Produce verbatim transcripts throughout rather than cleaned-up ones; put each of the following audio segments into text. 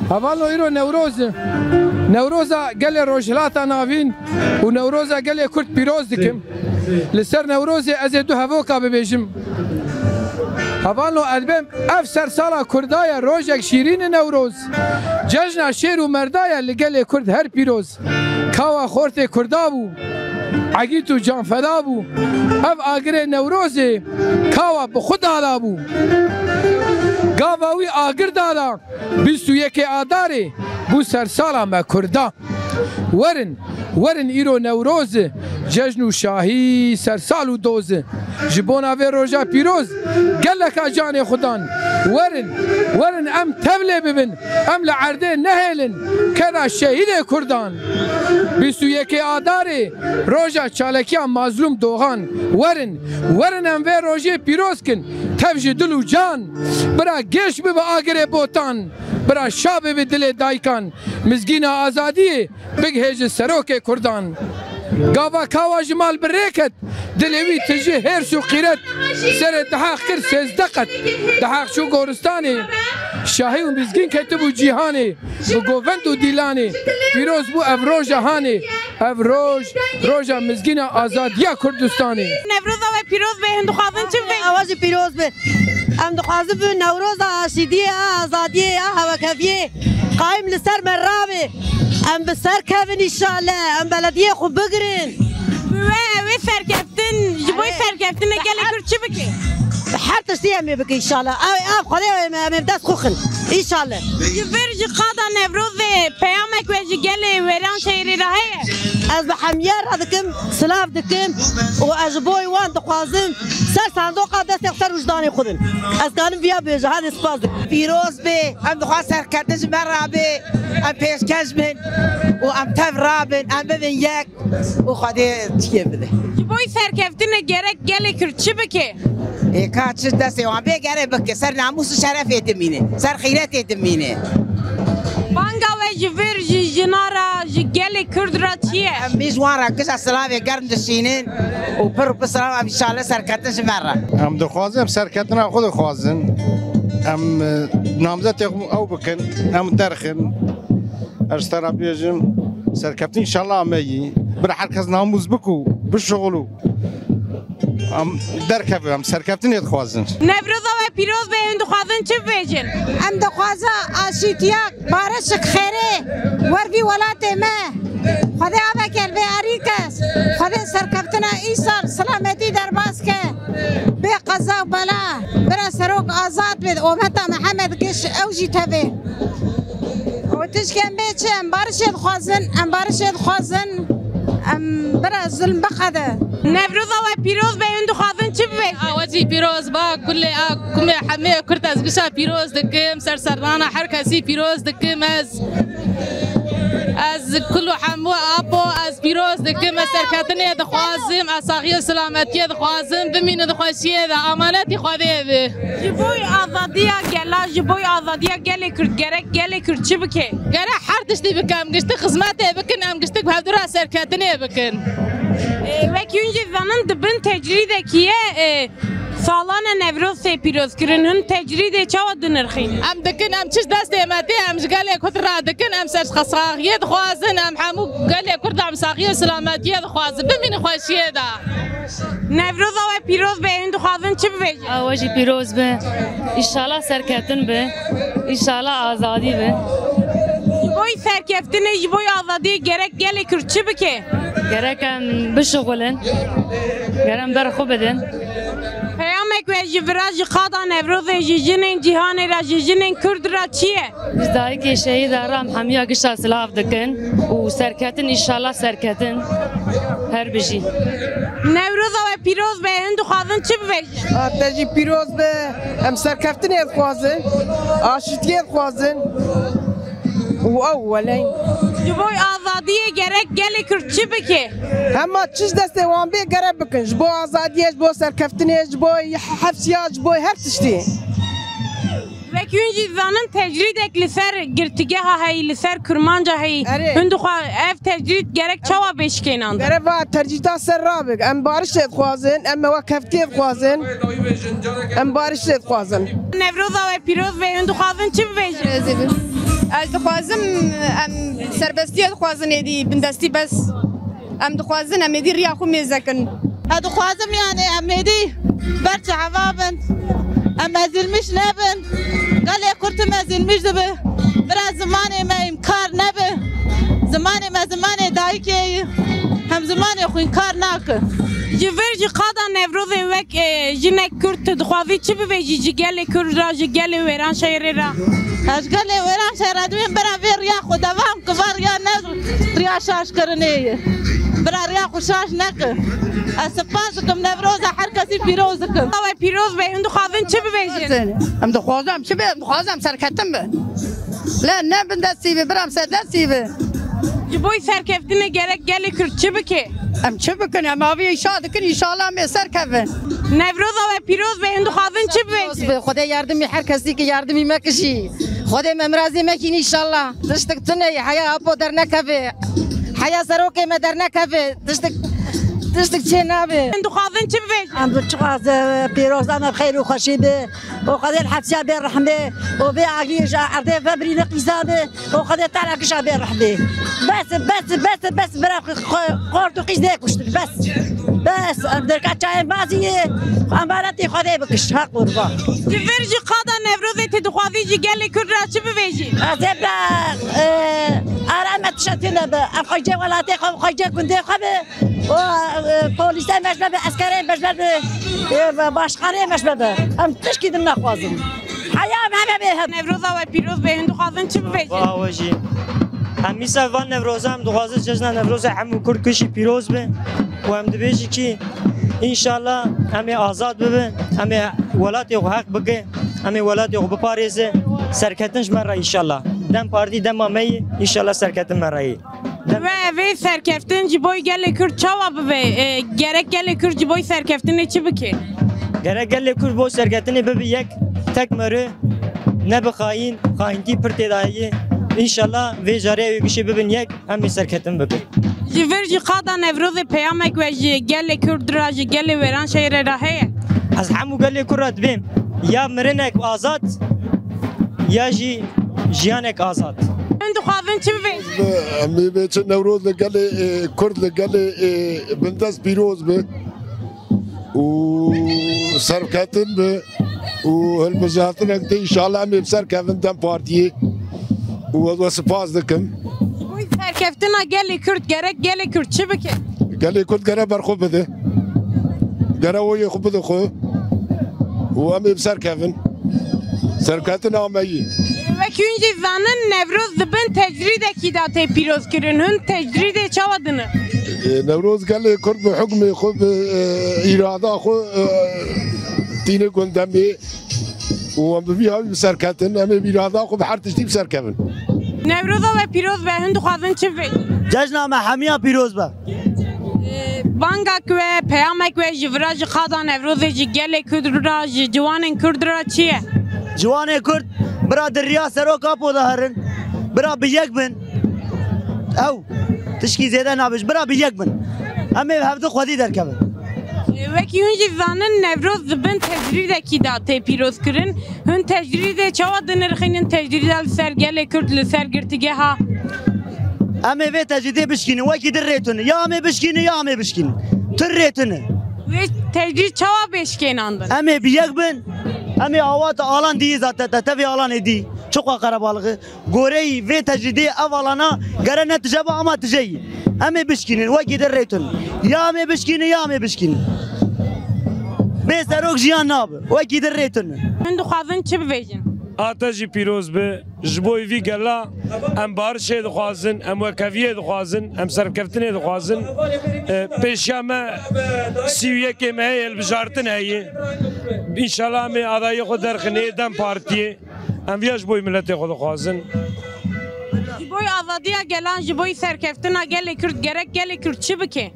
Hevalno, îro Newroz e. Newroza gelê Rojhilata Navîn û Newroza gelê Kurd pîroz dikim. Li ser Newrozê ez ê du hevoka bibêjim. Hevalno, ez bêm, ev sersala Kurda ye, rojek şîrîn e Newroz. Cejna şêr û merda ye, li gelê Kurd her pîroz. Kawa xortê Kurda bû, egît û canfeda bû. Ev agirê Newrozê kawa bi xwe dada bû. Gava wî agir dada, bîst û yekê Adarê bû sersala me Kurda. Werin, werin îro Newroz e, cejn û şahî, sersal û doz e. Ji bona vê roja pîroz geleka canê xwe dan. Werin, werin em tevlê bibin, em li erdê nehêlin keda şehîdê Kurdan. Bîst û yekê Adarê, roja çalekiya Mazlûm Doxan. Werin, werin em vê rojê pîroz kin, tev ji dil û can. Bira gêş bibe agirê Botan, bira şa bibe dilê daykan. Mizgîna azadiyê bigihêje serokê Kurdan. Gava kawa ji mal bi rê ket, dilê wî tijî hêrs û qîret. Serê Dihaq kir sêzdeh qet. Dihaq çû goristanê. Şahî û mizgîn ketibû cîhanê. Bi govend û dîlanê. Pîroz bû ev roja hanê. Ev roj, roja mizgîna azadiya Kurdistanê. Newroza we pîroz be, hûn dixwazin çi bibê? Ewa jî pîroz be. Em dixwazin bi Newroza aşîtiyê, a azadiyê, a hewekeviyê qayîm li ser me rabe. Em bi ser kevin înşallah. Em belediyê xwe bigirin. Bi we ew ê serkeftin, ji bo Erê. serkeftinê gelê Kurd çi bike? Her tiştî em ê bikin înşallah. Ew, ev Xwedê em, em ê bi dest xwe xin. Înşallah. Ji vir ji qada Newrozê peyamek we ji gelê wêran şehîrê re heye? Ez bi hemiya re dikim, silav dikim û ez ji bo wan dixwazim ser sandoqa destê xwe ser wijdanê xwe din. Ez kanim viya bêje, hadi spas dikim. Pîroz bê, em dixwazin serkeftin ji me re bê, em pêşkeş bin û em tev rabin, em bibin yek û Xwedê tiştê bide. Ji bo serkeftinê gerek gelê Kurd çi bike? Ê, ka çi destê wan bê, gerê bike, ser namûs û şerefê dimîne, ser xîretê dimîne. Banga we ji vir, ji jina re, ji gelê Kurd re çi ye? Em bê ji wan re gija silavê germ dişînin û pir û pir silav em înşallah serketin ji me re. Em dixwazin, em serketina xwe dixwazin. Em, e, namzetê xwe ew bikin, em derxin. Ez ji te re bêjim, serkeftin înşallah me yî. Bira her kes namûs bik û bişixul û em derkevin, em serkeftinê dixwazin. Newroza we pîroz be, hûn dixwazin çi bibêjin? Em dixwazin aşîtiya, barişik, xêrê wer vî welatê me. Xwedê aveke li vê erî kes. Xwedê serkeftina îsal silametî derbas ke. Bê qeza û bela. Bira serok azad bê. Ometa Mihemed Giş ew jî tevê. Û tişkên bê çi? Em barişê dixwazin, em barişê dixwazin, em bira zulm biqede. Newroza we pîroz be, hûn dixwazin çi bibêjin? A we jî pîroz ba, kulê a, kumê hemê Kurd ez gişa pîroz dikim, ser serdana her kesî pîroz dikim ez. Ez kul û hemû apo ez pîroz dikim, ez serketinê dixwazim, ez saxiyê silametiyê dixwazim, bimînin di xweşiyê de, amanetî Xwedê bi. Ji bo azadiya gela, ji bo azadiya gelê Kurd gerek gelê Kurd çi bike? Gerek her tiştî bike, em giştik xizmetê bikin, em giştik bi hevdû re serketinê bikin. Ê, wek hûn jî zanin dibin tecrîdekî ye, ê, salane Newroz tê pîrozkirin, hûn tecrîdê çawa dinirxînin? Em dikin, em çi ji destê me tê, em ji gelê Kurd re dikin, em ser saxiyê dixwazin, em hemû gelê Kurd em saxiyê silametiyê dixwazin, bimînin xweşiyê de. Newroza we pîroz be, hûn dixwazin çi bibêjin? A we jî pîroz be. Înşallah serketin be. Înşallah azadî be. Ji bo serkeftinê, ji bo azadiyê gerek gelê Kurd çi bike? Gerek em bişixulin. Gerek em ber xwe bidin. Peyamek we ji vira, ji qada Newrozê, ji jinên cîhanê re, ji jinên Kurd re çi ye? Ji dayikê şehîda re em hemiya gişa silav dikin û serketin, înşallah serketin. Her bijî. Newroza we pîroz be, hûn dixwazin çi bibêjin? A te jî pîroz be, em serkeftinê dixwazin, aşîtiyê dixwazin û ew welên. Ji bo azadiyê gerek gelê Kurd çi bike? Hema çi ji destê wan bê gerek bikin. Ji bo azadiyê, ji bo serkeftinê, ji bo hefsiya, ji bo her tiştî. Wek hûn jî zanin tecrîdek li ser girtîgeha heyî, li ser Kurmanca heyî. Erê. Hûn dixwa ev tecrîd gerek çawa bê şikênandin? Gerek va tecrîda ser rabik. Em barişê dixwazin, em wekheftiyê dixwazin. Em barişê dixwazin. Newroza we pîroz be, hûn dixwazin çi bibêjin? Pîrozê be. Ez dixwazim, em serbestiyê dixwazin êdî, bindestî bes. Em dixwazin em êdî riya xwe mêze kin. Ez dixwazim, yani, em êdî ber çava bin. Em ezilmiş nebin. Gelê Kurd tim ezilmiş dibi. Bira zimanê me îmkar nebe. Zimanê me zimanê dayikê ye. Hem zimanê xwe înkar nake. Ji vir jî qada Newrozê wek, e, jinek Kurd tu dixwazî çi bibêjî ji gelê Kurd re, ji gelê wêran şehirê re? Ez ji gelê wêran şehra dibêm bira vê riya xwe devam ki va riya ne riya şaş kirinê ye. Bira riya xwe şaş neke. Ez spas dikim Newroza her kesî pîroz dikim. Ew ê pîroz be, hûn dixwazin çi bibêjin? Em dixwazin çi be? Em dixwazin em serketin be. Le ne bindestî be, bira em serdestî be. Ji bo serkeftinê gerek gelê Kurd çi bike? Em çi bikin? Em avê îşa dikin, înşallah em ê serkevin. Newroza we pîroz be, hûn dixwazin çi bibêjin? Bi Xwedê yardimî her kesî ki yardimî me kişî. Xwedê me mirazê me kîn înşallah. Tiştik tune ye, heya apo dernekeve. Heya serokê me dernekeve. Tiştik, tiştik çê nabe. Hûn dixwazin çi bibêjin? Em bi çiqas, e, pîroz, em bi xeyr û xweşî be. û Xwedê li hepsiya bê rehmê û bê agiriyê ji erdê vemirîne qîza be û Xwedê tera kişa bê rehmê. Bes, bes, bes, bes, bira xwe, xwe, xort û qîz dê kuştin, bes. Bes, em derka çayê mazî ye, emaretê Xwedê bikiş, ha qurban. Ji vir jî qada Newrozê tu dixwazî ji gelê Kurd re çi bibêjî? Ez ê bira, e, ara me tişetî nebe, em xwecê welatê xwe, xwecê gundê xwe be. O, e, polîsê me ji me be, eskerê me ji me be, e, başkanê me ji me be. Em tişkî din naxwazin. Heya em heme bê hev. Newroza we pîroz be, hûn dixwazin çi bibêjin? Wa we jî. Em mîsa van Newroza em dixwazin cejna Newroza hemû Kurd kişî pîroz be. Û em dibêjî kî înşallah em ê azad bibin, em ê welatê xwe heq bike, em ê welatê xwe biparêze. Serketin ji me re înşallah. Dem partî dema me yî, înşallah serketin me re yî. Ve vê serkeftin ji bo gelê Kurd çawa bibe? E, gerek gelê Kurd ji bo serkeftinê çi bike? Gerek gelê Kurd bo serketinê bibe yek, tek meriv, ne bi xayîn, xayîntî pir tê de heye. Înşallah vê carê ew ê gişê bibin yek, em ê serketin bikin. Ji vir jî qada Newrozê peyamek we ji gelê Kurd re, ji gelê wêran şehirê re heye? Ez hemû gelê Kurd re dibêm, ya mirinek azad, ya jî jiyanek azad. Hûn dixwazin çi bibêjin? Em ê bê çi Newroz li gelê, e, Kurd li gelê, e, bindest pîroz be û serketin be û hilbijartinek tê, înşallah em ê bi ser kevin dem partiyê û ez we spas dikim. Ji bo serkeftina gelê Kurd gerek gelê Kurd çi bike? Gelê Kurd gere ber xwe bide. Gere oyê xwe bide xwe û em ê bi ser kevin. Serketina me yî. Wek hûn jî zanin, Newroz di bin tecrîdekî de tê pîrozkirin. Hûn tecrîdê çawa dinin? E, Newroz gelê Kurd bi hukmê xwe, bi, e, îrada xwe, e, tîne gundemê û em bi vî hawî bi ser ketin. Em ê bi îrada xwe bi her tiştî bi ser kevin. Newroza we pîroz be, hûn dixwazin çi bibêjin? Cejna me hemiya pîroz be. Bangek we, peyamek we ji vira ji qada Newrozê ji gelê Kurd re, ji ciwanên Kurd re çi ye? Ciwanê Kurd bira di riya Serok Apo de herin. Bira bi yek bin. Ew tişkî zêde nabêj. Bira bi yek bin. Em ê bi hevdu xwedî derkevin. Wekî hûn jî zanin, Newroz di bin tecrîdekî de tê pîrozkirin. Hûn tecrîdê çawa dinirxînin? Tecrîda li ser gelê Kurd, li ser girtîgeha? Em ê vê tecrîdê bişkînin, wekî din rê tune. Ya em ê bişkînin, ya em ê bişkînin. Tu rê tune. Vê tecrîd çawa bê şikênandin? Em ê bi yek bin, em ê awat alan dî zaten, te tevî alanê dî. Çiqa qerebalixi. Goreyî vê tecrîdê ev alana gere ne tije be ama tije yî. Em ê bişkînin, wekî din rê tune. Ya em ê bişkînin, ya em ê bişkînin. Bê serok jiyan nabe, wekî din rê tune. Hûn dixwazin çi bibêjin? A te jî pîroz be. Ji bo vî gela em barişê dixwazin, em wekheviyê dixwazin, em serkeftinê dixwazin. E, pêşiya me sî û yekê me heye, hilbijartin heye. Înşallah em ê adayiyê xwe derxin ê dem partiyê. Em viya ji bo miletê xwe dixwazin. Ji bo azadiya gelan, ji bo serkeftina gelê Kurd, gerek gelê Kurd çi bike?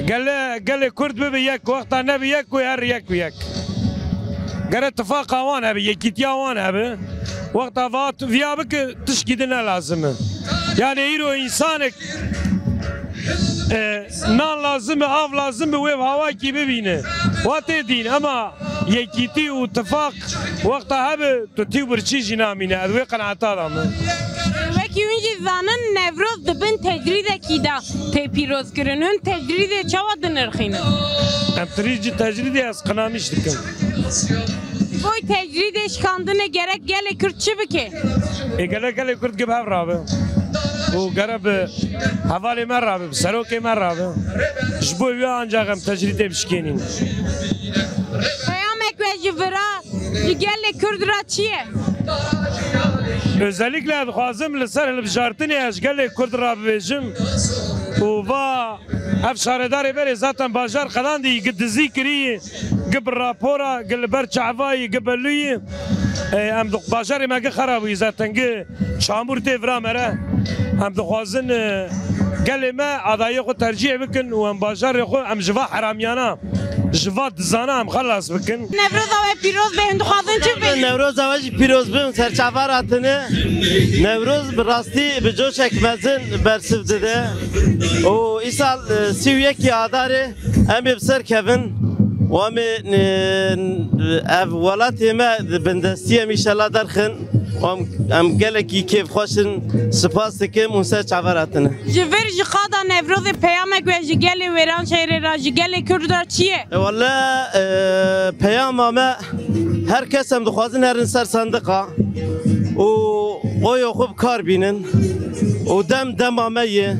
Gele, gelê Kurd bibe yek, wexta nebe yek ku her yek bi yek. Gere tifaqa wan hebe, yekîtiya wan hebe. Wexta va tu viya bike, tişkî din ne lazim e. Yani îro însanek, e, nan lazim e, av lazim e, wê bi hawakî bibîne. Wa tê dîn, ema yekîtî û tifaq wexta hebe, tu tî û birçî jî namîne. Ez wê qenaeta de me. Wekî hûn jî zanin, Newroz di bin tecrîdekî de tê pîrozkirin. Hûn tecrîdê çawa dinirxînin? Em tirî ji tecrîdê ez qinamîş dikim. Ji bo tecrîdê şikandinê gerek gelê Kurd çi bike? Ê gele gelê Kurd gi bi hev rabe û gere bi hevalê me rabe, bi serokê me rabe. Ji bo wê ancak em tecrîdê bişkênîn. Peyamek we ji vira ji gelê Kurd re çi ye? Özellikle dixwazim li ser hilbijartinê ez ji gelê Kurd re bibêjim û va ev şaredarê berê zaten bajar qedandî, gi dizî kirî, gi bi rapora, gi li ber çavayî, gi belûyî. E, em di bajarê me gi xera bûyî zaten, gi çamûr tê vira me re. Em dixwazin, e, gelê me adayê xwe tercîh bikin û em bajarê xwe em ji va heramiyana, ji va dizana em xelas bikin. Newroza we pîroz be, hûn dixwazin çi bibêjin? Newroza we jî pîroz be, hûn serçava ratine. Newroz bi rastî bi coşek mezin bersiv dide. Û îsal, e, sî û yekî Adarê em ê bi ser kevin. Û em ê, e, ev welatê me di bindestî em înşallah derxin. Em, em gelekî kêfxweş in, spas dikim û ser çaver hatine. Ji vir ji qada Newrozê peyamek we ji gelê Wêranşehirê re, ji gelê Kurd re çi ye? E, wele, e, peyama me, her kes em dixwazin herin ser sandiqa û oya xwe bi kar bînin û dem dema me ye.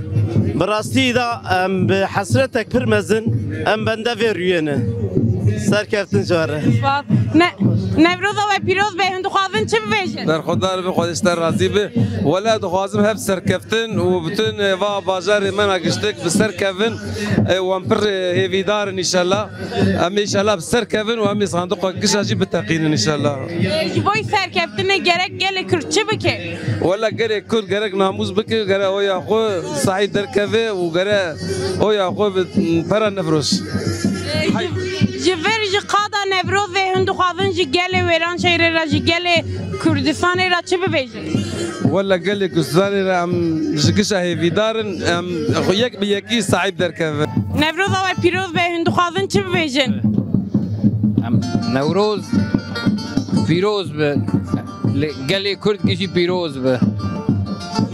Bi rastî de em bi hesretek pir mezin em bende vê rûyê ne. Serkeftin ji we re. Spas. Ne, Newroza we pîroz be, hûn dixwazin çi bibêjin? Berxwedar be, Xwedê ji te razî be. Wele dixwazim hep serkeftin û bütün, e, va bajarê me ne giştik bi ser kevin. E, wan pir, e, hêvîdar in înşallah. Em ê înşallah bi ser kevin û em ê sandiqa gişa jî biteqînin înşallah. E, ji bo serkeftinê gerek gelê Kurd çi bike? Wele gelê Kurd gerek namûs bike, gere oya xwe sahîb derkeve û gere oya xwe bi pera nefroş. Ji, ji vir ji qada Newrozê hûn dixwazin ji gelê Wêranşehirê re, ji gelê Kurdistanê re çi bibêjin? Wele gelê Kurdistanê re em ji gişa hêvîdar in, em xwe yek bi yekî sahîb derkevin. Newroza we pîroz be, hûn dixwazin çi bibêjin? Em Newroz pîroz be. Li gelê Kurd gişî pîroz be.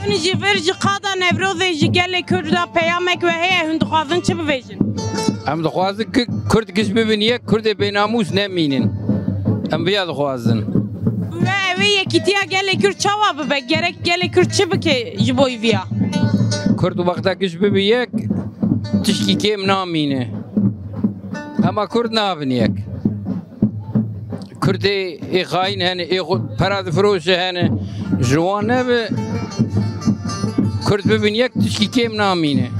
Hûn ji vir ji qada Newrozê ji gelê Kurd re peyamek we heye, hûn dixwazin çi bibêjin? Em dixwazin ki Kurd giş bibin yek, Kurdê bênamûs nemînin. Em viya dixwazin. We ew ê yekîtiya gelê Kurd çawa bibe? Gerek gelê Kurd çi bike ji bo viya? Kurd wexta giş bibi yek, tişkî kêm namîne. Hema Kurd nabin yek. Kurdê ê xayîn hene, ê xwe pera difiroşe hene. Ji wan nebe, Kurd bibin yek, tişkî kêm namîne.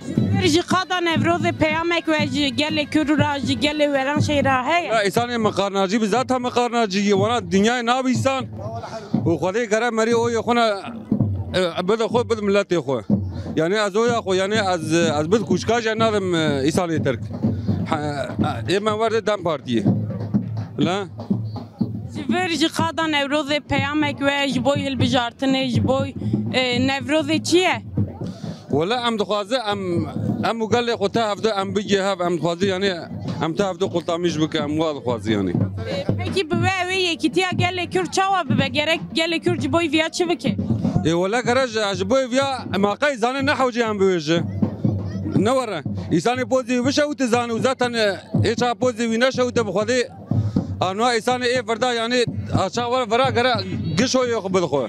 Ji vir ji qada Newrozê peyamek we ji gelê Kurd re, ji gelê Weranşehî re heye? Ya, îsanê miqarnacî bi zata miqarnacî ye. Wana dinyayê nabîsan. Û Xwedê gere merî oyê xwe ne, e, bide xwe, bide miletê xwe. Yani ez oya xwe, yani ez, ez bid kûçka jî nadim, e, îsanê Tirk. Ha, ê me werde DEM Partiyê. La? Ji vir ji qada Newrozê peyamek we ji bo hilbijartinê, ji bo, e, Newrozê çi ye? Wele em dixwaze em, em û gelê xwe te hevde em bigê hev, em dixwaze yani em te hevde qultamîş bike, em wa dixwaze yani. Pekî bi we ew ê yekîtiya gelê Kurd çawa bibe? Gerek gelê Kurd ji bo viya çi bike? Ê wele gere ji, ji bo viya maqey zane ne hewce em biwêje. Ne were. Îsanê pozî wî bişewite zane û zaten, e, ê çawa pozî wî neşewite bi Xwedê. Anwa îsanê ê virda yani aça were vira gere giş oyê xwe bidixwe.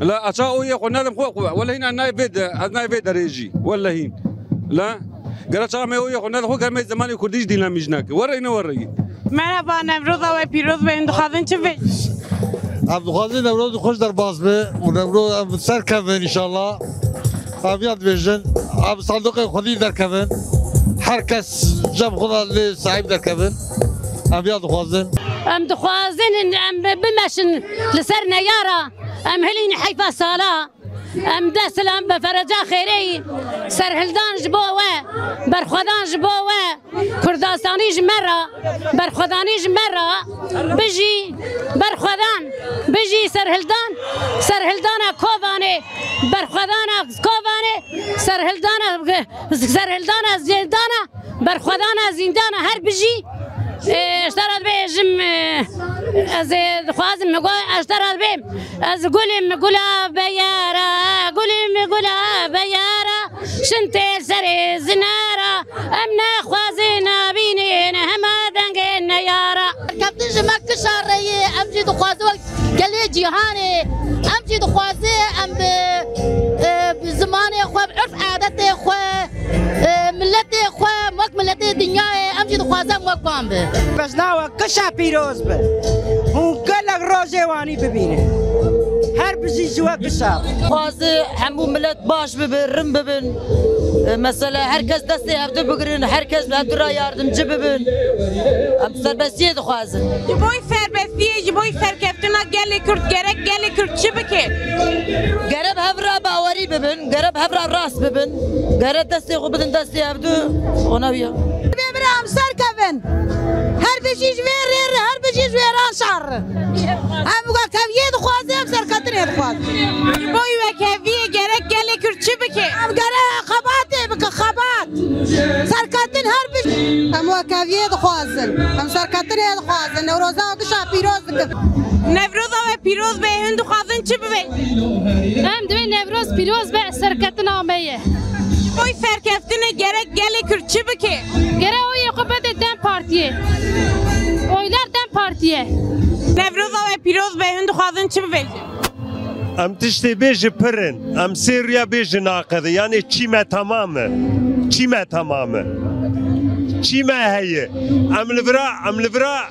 La aça oyê xwe nedim xwe, xwe. Wele hîna nayê vê de, ez nayê vê derê jî. Wele hîn. La gere çawa me oyê xwe nedim xwe, gere me zemanê kurdî jî dîna mijnake. Were ne were. Merhaba, Newroza we pîroz be, hûn dixwazin çi bê? Em dixwazin Newroz xweş derbas be û Newroz em ser kevin înşallah. Em ya dibêjin, em sanduqê xwedî derkevin. Her kes cem xwe de lê sahîb derkevin. Em ya dixwazin. Em dixwazin em bimeşin li ser neyara. Em hilîn heyfa sala. Em dest hilin bi fereca xêrê yî. Serhildan ji bo we, berxwedan ji bo we, Kurdastanî ji me re, berxwedanî ji me re. Bijî berxwedan, bijî serhildan, serhildana Kovanê, berxwedana Kovanê, serhildana, serhildana zêndana. Berxwedana zîndana her bijî. Ê, ji te re dibêjim, ê, ez ê dixwazim, min got, ez ji te re dibêm. Ez gulim gula beyara, gulim gula beyara, şintê serê zinara, em nexwazin nabînin hema dengê neyara. Kevtin ji me kişa reyê, em jî dixwazin wek gelê cîhanê, em jî dixwazin em bi, e, bi zimanê xwe, bi urf adetê xwe, e, miletê xwe, wek miletê dinyayê, em jî dixwazin em wek wan bin. Bejna we kişa pîroz be. Hûn gelek rojê wanî bibînin. Her bijî ji we kişa. Dixwaze hemû milet baş bibe, rin bibin. E, mesela her kes destê hevdu bigirin, her kes bi hevdu re yardimci bibin. Em serbestiyê dixwazin. Ji bo serbestiyê, ji bo serkeftina gelê Kurd, gerek gelê Kurd çi bike? Gere bi hev re bawerî bibin, gere bi hev re rast bibin, gere destê xwe bidin destê hevdu, ona wiya. Bê bira em serkevin. Her bijî ji vê rê re, her bijî ji wêran şar re. Em wekeviyê dixwazin, em serketinê dixwazin. Ji bo wekeviyê gerek gelê Kurd çi bike? Em gere xebatê bike, xebat. Serketin her bijî. Em wekeviyê dixwazin. Em serketinê dixwazin. Newroza we gişa pîroz dikim. Newroza we pîroz be, hûn dixwazin çi bibe? Em divê Newroz pîroz be, serketina me ye. Ji bo serkeftinê gerek gelê Kurd çi bike? Gere oyê xwe bide DEM Partiyê. Oylar DEM Partiye. Newroza we pîroz be, hûn dixwazin çi bibêjin? Em tiştê bêjî pir in. Em sê riya bêjî naqede. Yanê çî me temam e. Çî me temam e. Çî me heye. Em li vira, em li vira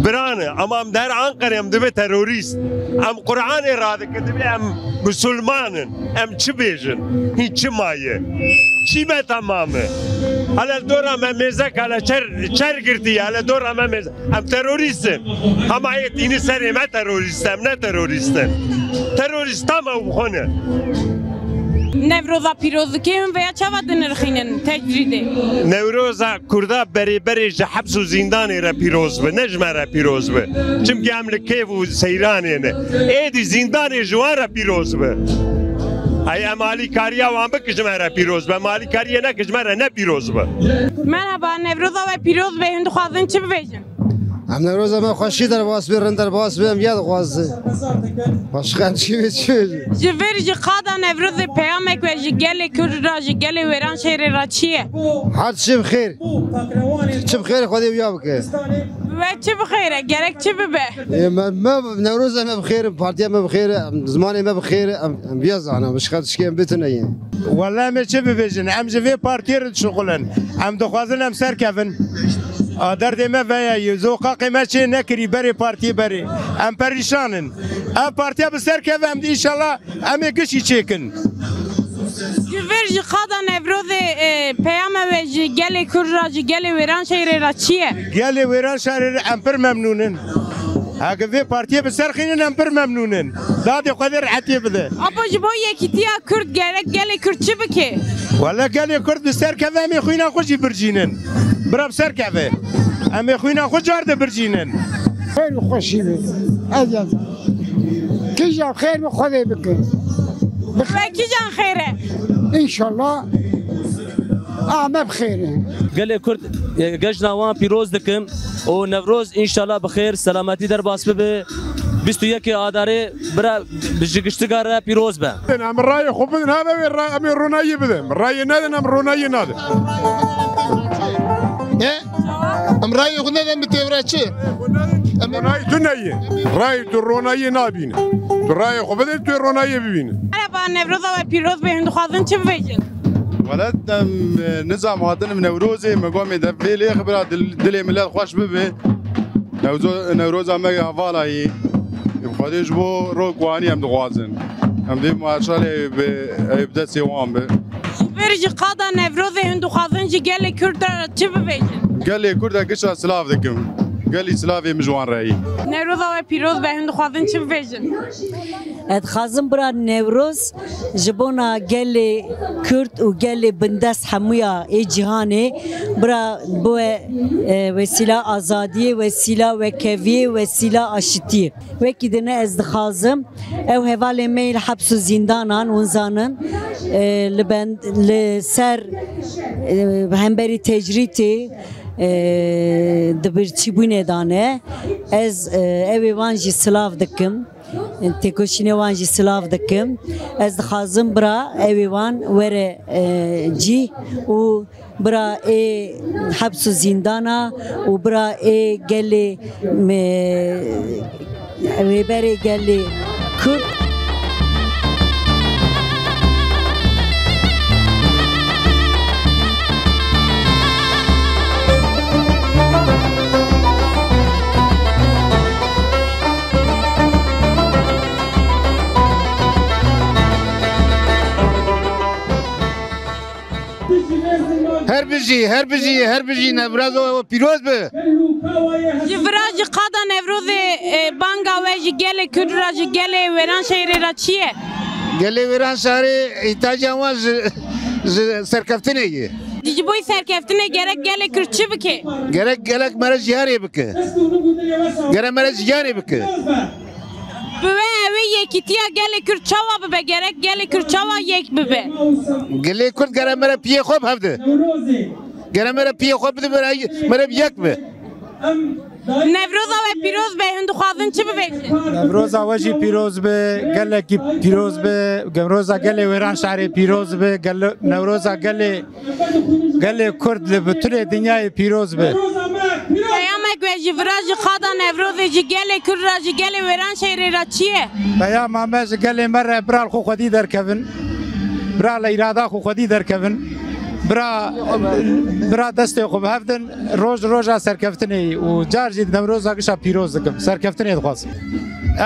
Birane, ama em der Anqerê em dibe terorîst. Em Qur'anê radikin, dibe em musulman in. Em çi bêjin? Hîn çi maye? Çî me temam e? Hele dora me mêzek, hele çer, çer girtiye, hele dora me mêzek. Em terorîst in. Hema yê tînî serê me terorîst, em ne terorîst in. Terorîsta me û xwe ne. Newroza pîroz dike, hûn veya çawa dinirxînin tecrîdê? Newroza Kurda berê berê ji heps û zîndanê re pîroz be, ne ji me re pîroz be. Çimkî em li kêf û seyranê ne. Êdî zîndanê ji wan re pîroz be. Ay em alîkariya wan bike ji me re pîroz be. Em alîkariyê neke ji me re ne pîroz be. Merhaba, Newroza we pîroz be, hûn dixwazin çi bibêjin? Em Newroza me xweşî derbas be, rind derbas be, em ya dixwazin. Başka çi be, çi be? Ji vir ji qada Newrozê peyamek we ji gelê Kurd re, ji gelê Wêranşehirê re çi ye? Her tişt bi xêr. Çi bi xêr, Xwedê wiya bike. We çi bi xêr e? Gerek çi bibe? Ê, me, me, Newroza me bi xêr, partiya me bi xêr, zimanê me bi xêr, em, em viya zanin, başka tişkê em bê tune ye. Wele em ê çi bibêjin? Em ji vê partiyê re dişuxulin. Em dixwazin em serkevin. A, derdê me veya ye. Zokaqê me çê nekirî berê partiyê berê. Em perîşan in. Ev partiya bi ser keve em de înşallah em ê gişî çêkin. Ji vir ji qada Newrozê, e, peyama we ji gelê Kurd re, ji gelê Wêranşehirê re çi ye? Gelê Wêranşehirê re em pir memnûn in. Heke vê partiyê bi ser xînin em pir memnûn in. Dadê Xwedê rehetiyê bide. Apo ji bo yekîtiya Kurd gerek gelê Kurd çi bike? Wele gelê Kurd bi ser keve em ê xwîna xwe jî bircînin. Bira bi ser keve. Em ê xwîna xwe car de bircînin. Xêr û xweşî be. Ez ez. Kîja xêr bi Xwedê bike. Ve kîjan xêr e? Înşallah. A me bi xêr e. Gelê Kurd, e, cejna wan pîroz dikim û Newroz înşallah bi xêr, selametî derbas bibe. Bîst û yekê Adarê bira ji giştiga re pîroz be. Em rayê xwe bidin, ha, em ê ra-, em ê ronayî bidin. Rayê nedin, em ronayî nadin. E? Em rayê xwe nedin bi têvre çi? Em ronayî tu neyê. Rayê tu ronayî nabîne. Tu rayê xwe bidin, tu ê ronayê bibîne. Merhaba, Newroza we pîroz be, hûn dixwazin çi bibêjin? Welat em, e, nizam hatin bi Newrozê, me got em ê dev vê lêx bira dil-, dilê millet xweş bibe. Newzo-, Newroza me hevala yî. Xwedê ji bo rok wanî em dixwazin. Em dê marşalê bi, ey bi destê wan be. Ji vir ji qada Newrozê hûn dixwazin ji gelê Kurd re çi bibêjin? Gelê Kurd e gişa silav dikim. Gelî silavê min ji wan re yî. Newroza we pîroz be, hûn dixwazin çi bibêjin? Ez dixwazim bira Newroz ji bona gelê Kurd û gelê bindest hemûya ê cîhanê bira bibe, e, wesîla azadiyê, wesîla wekheviyê, wesîla aşitiyê. Wekî din ez dixwazim ew hevalên me yê li heps û zîndanan hûn zanin, e, li bend, li ser, e, hemberî tecrîtê, e, di birçîbûnê de ne. Ez, e, ew ê wan jî silav dikim. Têkoşînê wan jî silav dikim. Ez dixwazim bira ew ê wan were, e, cî û bira ê heps û zîndana û bira ê gelê me, rêberê gelê Kurd. Her bijî, her bijî, her bijî Newroza we pîroz be. Ji vira jî qada Newrozê, e, banga we ji gelê Kurd re, ji gelê Wêranşehîrê re çi ye? Gelê Wêranşehîrê îhtiyacên wan ji, ji serkeftinê ye. Ji bo serkeftinê gerek gelê Kurd çi bike? Gerek gelek me re jiyanê bike. Gerek me re jiyanê bike. Bi we ew ê yekîtiya gelê Kurd çawa bibe? Gerek gelê Kurd çawa yek bibe? Gelê Kurd gerek me re piyê xwe bi hev de. Gerek me re piyê xwe bide, me re, me re bi yek be. Newroza we pîroz be, hûn dixwazin çi bibêjin? Newroza we jî pîroz be, gelekî pîroz be, Newroza gelê Wêranşehîrê pîroz be, gel-, Newroza gelê Gelê Kurd li bitinê dinyayê pîroz be. Peyamek we ji vira ji qada Newrozê ji gelê Kurd re, ji gelê Wêranşehîrê re çi ye? Peyama me ji gelê me re bira li xwe xwedî derkevin. Bira li îrada xwe xwedî derkevin. Bira, bira destê xwe bi hev din. Roj roja serkeftinê û car jî Newroza gişa pîroz dikim. Serkeftinê dixwazim.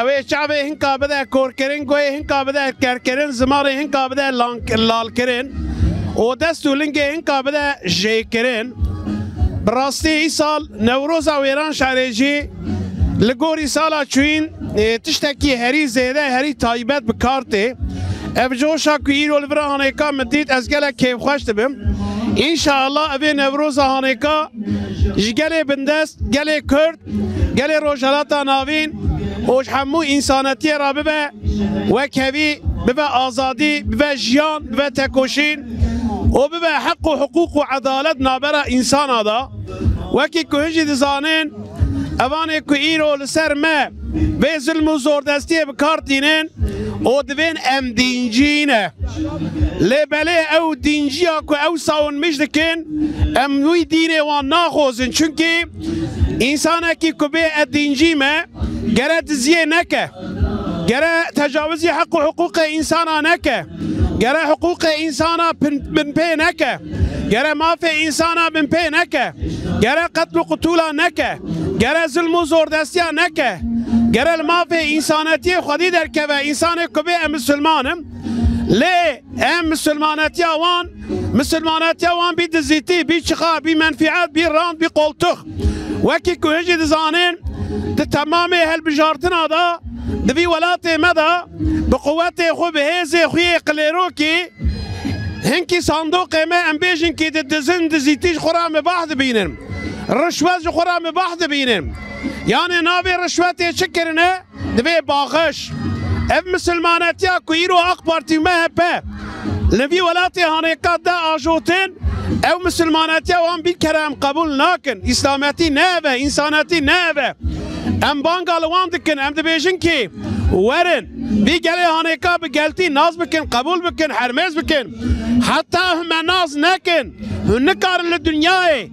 Ew ê çavê hinka bide korkirin, guhê hinka bide kerkirin, zimarê hinka bide lan-, lalkirin û dest û lingê hinka bide jêkirin. Bi rastî îsal Newroza Wêranşehîrê jî li gorî sala çûyîn, e, tiştekî herî zêde, herî taybet bi kar tê. Ev coşa ku îro li vira hanêka min dît, ez gelek kêfxweş dibim. Înşallah ev ê Newroza hanêka ji gelê bindest, gelê Kurd, gelê Rojhelata Navîn û ji hemû însanetiyê re bibe wekhevî, bibe azadî, bibe jiyan, bibe tekoşîn û bibe heq û hiqûq û edalet navbera însana de. Wekî ku hin jî dizanin, evanê ku îro li ser me vê zilm û zordestiyê bi kar tînin û divên em dîncî ne. Lê belê ew dînciya ku ew sawunmîş dikin, em wî dînê wan naxwazin. Çunkî însanekî ku bê e dîncî me, gere diziyê neke. Gere tecawizî heq û hiqûqê însana neke. Gere hiqûqê însana pin-, binpê neke. Gere mafê însana binpê neke. Gere qetl û qutûla neke. Gere zilm û zordestiya neke. Gere li mafê însanetiyê xwedî derkeve. Însanê ku bê em misilman in. Lê em misilmanetiya wan, misilmanetiya wan bî dizîtî, bî çixa, bî menfîet, bî rand, bî qoltix. Wekî ku hijî dizanin, di temamê hilbijartina de, di vî welatê me de, bi quwetê xwe, bi hêzê xwe yê qilêrokî, hinkî sandoqê me, em bêjin kî di dizin dizîtî ji xwe re mibah dibînin. Rişwet ji xwe re mibah dibînin. Yanê navê rişwetê çi kirine? Divê baxiş. Ev misilmanetiya ku îro A K Partî û M H P li vî welatê hanêka de ajotin, ew misilmanetiya wan bî kere em qebûl nakin. Îslametî ne ev e, însanetî ne ev e. Em banga li wan dikin, em dibêjin kî werin, vî gelê hanêka bi geltî nas bikin, qebûl bikin, hermêz bikin. Heta hûn me nas nekin, hûn nikarin li dinyayê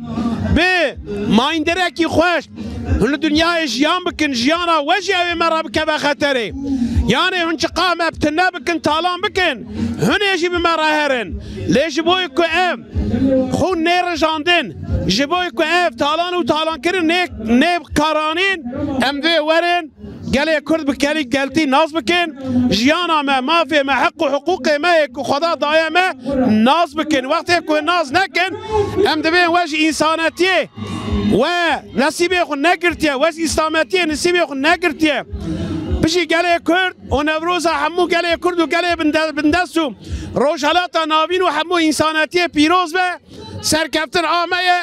bi mayînderekî xweş Hûn li dinyayê jiyan bikin, jiyana we jî ew ê me re bikeve xeterê. Yanê hûn çiqa me bi tune bikin, talan bikin, hûn ê jî bi me re herin. Lê ji bo ku em xwe nêrijandin, ji bo ku ev talan û talankirin nê, nê karanîn, em divê werin, gelê Kurd bi gelî geltî nas bikin, jiyana me, mafê me, heq û hiqûqê me yê ku Xweda daye me, nas bikin. Wextê ku nas nekin, em divê we ji însanetiyê We nesîbê xwe negirtiye, we îslametiyê nesîbê xwe negirtiye. Bijî gelê Kurd û Newroza hemû gelê Kurd û gelê binde-, bindest û Rojhelata Navîn û hemû însanetiyê pîroz be. Serkeftin a me ye,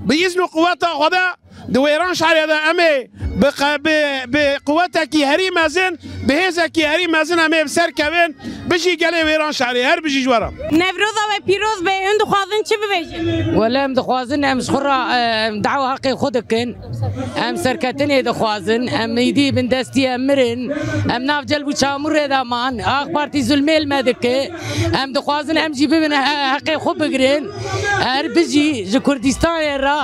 bi îzn û quweta Xweda. Di Wêranşehirê de em ê bi qe-, bi, bi quwetekî herî mezin, bi hêzekî herî mezin em ê bi ser kevin. Bijî gelê Wêranşehirê, her bijî ji we re. Newroza we pîroz be, hûn dixwazin çi bibêjin? Wele em dixwazin em ji xwe re, e, em dawa heqê xwe dikin. Em serketinê dixwazin, em îdî bindestî em mirin. Em nav celb û çamûrê de man, AK Partî zulmê li me dike. Em dixwazin em jî bibin he-, heqê xwe bigirin. Her bijî ji Kurdistanê re,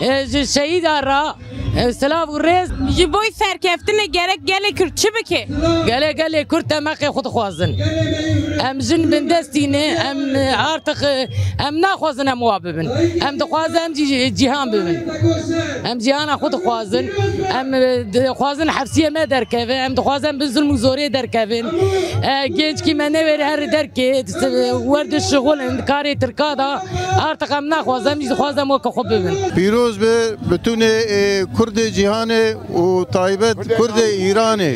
e, ji şehîda re, e, silav û rêz. Ji bo serkeftinê gerek gelê Kurd çi bike? Gelê, gelê Kurd em heqê xwe dixwazin. Em jin bindestî ne, em, e, artık, e, em naxwazin em wa bibin. Em dixwazin em jî cîhan bibin. Em cîhana xwe dixwazin. Em, e, dixwazin hepsiyê me derkeve. Em dixwazin bi zulm û zorê derkevin. E, gençkî me newêre her derkê, werdi şixulin, karê Tirka da. Artık em naxwazin, em jî dixwazin em weke xwe bibin. Pîroz be bütûnê, e, Kurdê cîhanê û taybet Kurdê Îranê.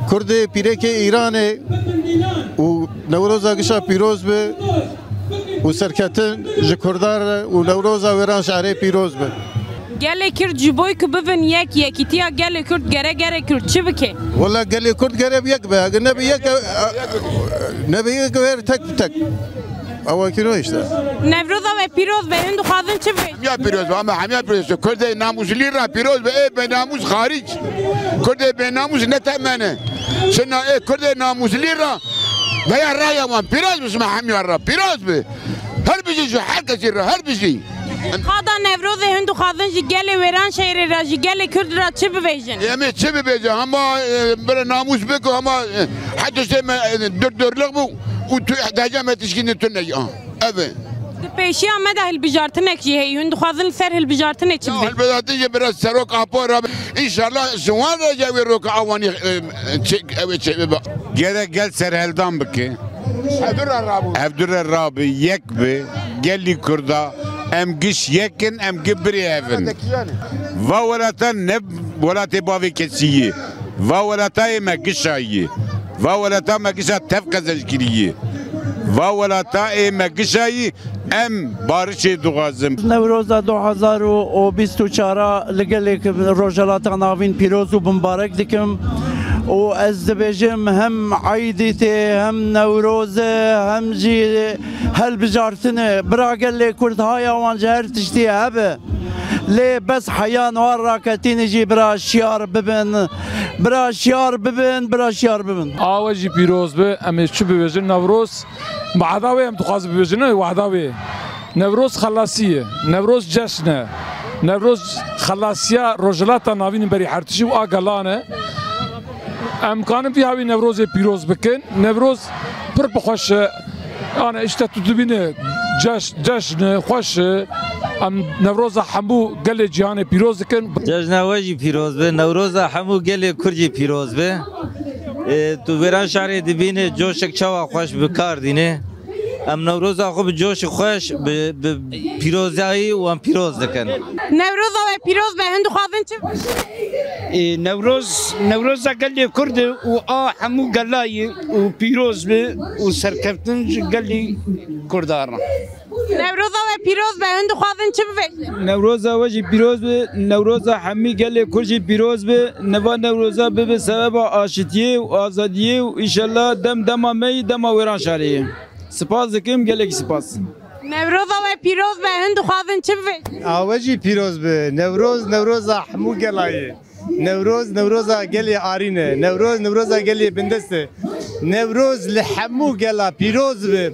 Kurdê pîrekê Îranê û Newroza gişa pîroz be û serketin ji Kurdan re û Newroza Wêranşehirê pîroz be. Gelê Kurd ji bo ku bibin yek, yekîtiya gelê Kurd gere gelê Kurd çi bike? Wela gelê Kurd gere yek be. Eger nebe yek, nebe yek wêr tek bi tek. Ewa kîno işte. Newroza we pîroz be, hûn dixwazin çi bibêjin? Hemiya pîroz be, ama hemiya pîroz be. Kurdê namûslî re pîroz be, ê benamûs xarîc. Kurdê benamûs ne temene. Şina ê Kurdê namûslî re veya raya wan pîroz be, şima hemiya re pîroz be. Her bijî ji her kesî re, her bijî. Qada Newrozê hûn dixwazin ji gelê Wêranşehirê re, ji gelê Kurd re çi bibêjin? Em ê çi bibêjin? Hema, e, bira namûs biko, hema, e, heta sê me, e, dor dorliq bû û tu ihtiyaca me tişkînî tu neyî. Ev e. Di pêşiya me de hilbijartinek jî heye. Hûn dixwazin li ser hilbijartinê çi bibêjin? Ya hilbijartin jî biraz serok Apo re. Înşallah ji wan re jî wê roka awanî, e, çek, ew ê çêbibe. Gerek gel serhildan bike. Hevdû re rabû. Hevdû re rabî, yek bi. Gelî Kurda, em giş yek in, em gi birê hev in. Va welata ne welatê bavê kesî yî. Va welata ê me gişa yî. Va welata me gişa tev qezenc kirî yî. Va welata ê me gişa yî, em barişê dixwazin. Newroza du hazar û bîst û çar li gelê Rojhelata Navîn pîroz û bimbarek dikim û ez dibêjim hem eydî tê, hem Newroz e, hem jî hilbijartin e. Bira gelê Kurd haya wan ji her tiştî hebe. Lê bes heya niha raketînê jî bira şiyar bibin. Bira şiyar bibin, bira şiyar bibin. A we jî pîroz be, em ê çi bibêjin? Newroz wehda wê em dixwazin bibêjin, ne wehda wê. Newroz xelasî ye, Newroz ceşn e. Newroz xelasiya Rojhilata Navîn berî her tiştî û a gelan e. Em kanin vî hawî Newrozê pîroz bikin. Newroz pir bi xweş e. Yani işte tu dibîne ceş-, ceşn e, xweş e. Em Newroza hemû gelê cîhanê pîroz dikin. Cejna we jî pîroz be, Newroza hemû gelê Kurd jî pîroz be. Ê, tu Wêranşehirê dibîne coşek çawa xweş bi kar dîne. Em Newroza xwe bi coşê xweş, bi, bi pîrozayî wan pîroz dikin. Newroza we pîroz be, hûn dixwazin çi? Ê, Newroz, Newroza gelê Kurd e û a hemû gela ye û pîroz be û serkeftin ji gelê Kurdan re. Newroza we pîroz be, hûn dixwazin çi bibêjin? Newroza we jî pîroz be, Newroza hemî gelê Kurd jî pîroz be, neva Newroza bibe sebeba aşitiyê û azadiyê û înşallah dem dema me yî, dema Wêranşehirê ye. Spas dikim, gelekî spas. Newroza we pîroz be, hûn dixwazin çi bibêjin? A we jî pîroz be. Newroz, Newroza hemû gela ye. Newroz, Newroza gelê arîn e. Newroz, Newroza gelê bindest e. Newroz li hemû gela pîroz be.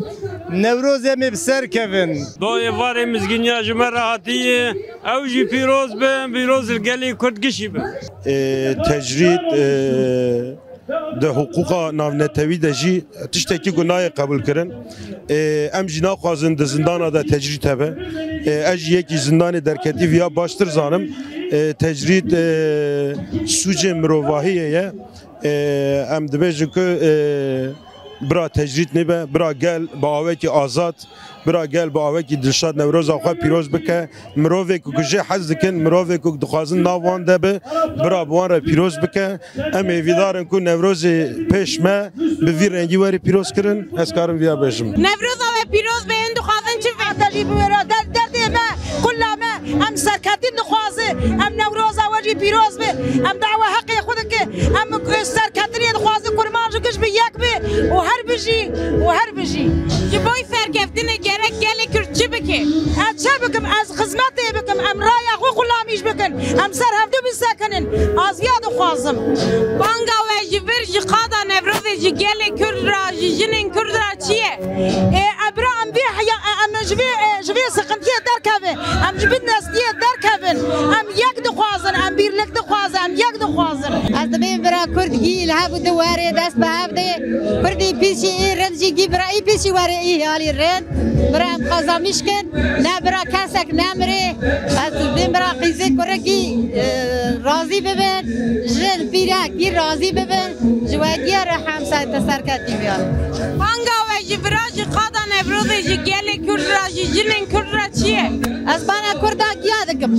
Newroz em ê bi ser kevin. Do êvarê mizgîniya ji me re hatiye, ew jî pîroz be, pîroz li gelê Kurd gişî be. E, tecrîd, e, di hiqûqa navnetewî de jî tiştekî ku nayê qebûlkirin. Ê, em jî naxwazin di zindana de tecrîd hebe. Ê, ez jî yekî zindanê derketî viya baştir zanim. Ê, tecrîd, ê, sûcê mirovahiyê ye. Ê, em dibêjin ku, ê, bira tecrîd nebe, bira gel bi awekî azad, bira gel bi awekî dilşad Newroza xwe pîroz bike. Mirovê ku, ku jê hez dikin, mirovê ku dixwazin nav wan de bi, bira bi wan re pîroz bike. Em hêvîdar in ku Newrozê pêş me bi vî rengî werî pîroz kirin. Ez karim viya bêjim. Newroza we pîroz be, hûn dixwazin çi be? Te jî bi wê re der-, derdê me, kula me, em serketî dixwazin, em Newroza we jî pîroz be, em dawa heqê xwe dike, em serketinê dixwazin, kurman ji giş bi yek be û her bijî, û her bijî. Ji bo serkeftinê gerek gelê Kurd çi bike? Ez çi bikim? Ez xizmetê bikim, em raya xwe xulamîş bikin, em ser hevdu bisekinin. Ez viya dixwazim. Banga we ji vir ji qada Newrozê ji gelê Kurd re, ji jinên Kurd re çi ye? Ê, e, bira em vê heya-, e, em ji vê, e, ji vê sıkıntiyê derkevin, em ji bin destiyê derkevin, em yek dixwazin, em birlik dixwazin, em yek dixwazin. Ez dibêm bira Kurd gî li hev û di werê dest bi hev dê. Kurdî pîşî î rind jî gî bira î pîşî werê î hiyalî rind. Bira em qazamîş kin, ne bira kesek nemirê. Ez dibêm bira qîzê kurik gî, e, razî bibin, jin pîrek gî razî bibin. Ji we giya re hemsayê te serketî biya. Banga we ji vira ji qada Newrozê ji gelê Kurd re, ji jinên Kurd re çi ye? Ez bana Kurda giya dikim.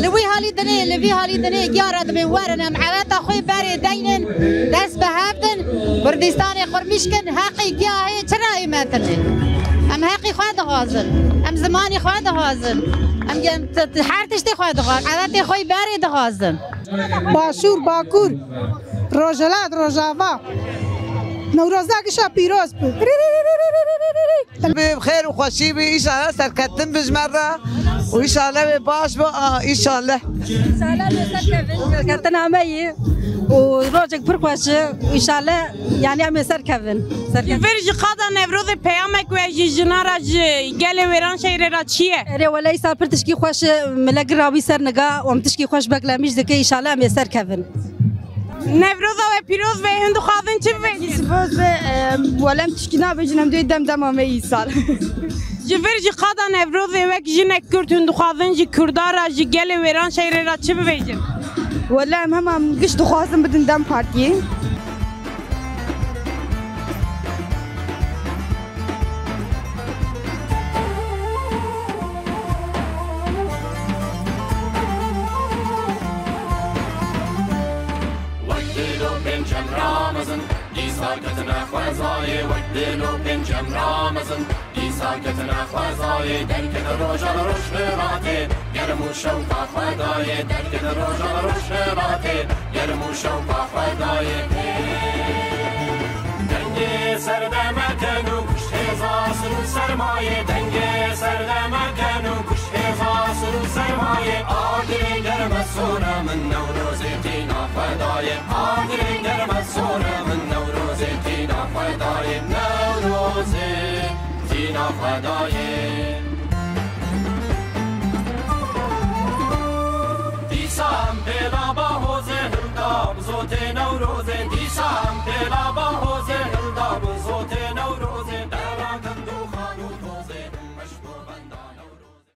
Li wî halî dinê, li vî halî dinê giya re dibên werin em eweta xwe berê deynin, dest bi hev din, Kurdistanê qurmîş kin, heqî giya hê çira ê me tine. Em heqî xwe dixwazin, em zimanî xwe dixwazin, em, em t-, t-, her tiştê xwe dixwazin, ewetê xwe berê dixwazin. Başûr, Bakur, Rojhilat, Rojava. Newroza gişa pîroz bi. Bi xêr û xweşî bi, înşallah serketin bi ji me re û înşallah wê baş bi, a, înşallah. Înşallah wê serkevin, serketina me yî û rojek pir xweş e, înşallah, yanî em ê serkevin. Serkevin. Vir ji qada Newrozê peyamek we ji jina re, ji gelê wêran şehrê re çi ye? Erê wele îsal pir tişkî xweş e, milek rabî ser niga, em tişkî xweş beklemîş dike, înşallah em ê serkevin. Newroza we pîroz be, hûn dixwazin çi bibêjin? Pîroz be, e, wele em tişkî nabêjin, em dê dem dema me îsal. Ji vir ji qada Newrozê wek jinek Kurd hûn dixwazin ji Kurda re, ji gelê wêran şehrê re çi bibêjin? Wele em hema em giş dixwazin bidin dem partiyê. Wek dil û pêncem ramezin, dîsa ketine xwezayê. Wek dil û pêncem ramezin, dîsa ketine xwezayê. Derkeve roja li roj hilatê, germ û şewqa xwe dayê. Derkeve roja li roj hilatê, germ û şewqa xwe dayê. Dengê serdeme ken û kuşt hêza sir û sermayê. Dengê serdeme ken û kuşt hêza sir û sermayê. Agirê germe sore min Newrozê tîna xwe dayê. Agirê germe sore min Newrozê tîna xwe dayê. Newrozê tîna xwe dayê. Dîsa em pêla bahozê hilda bi zotê Newro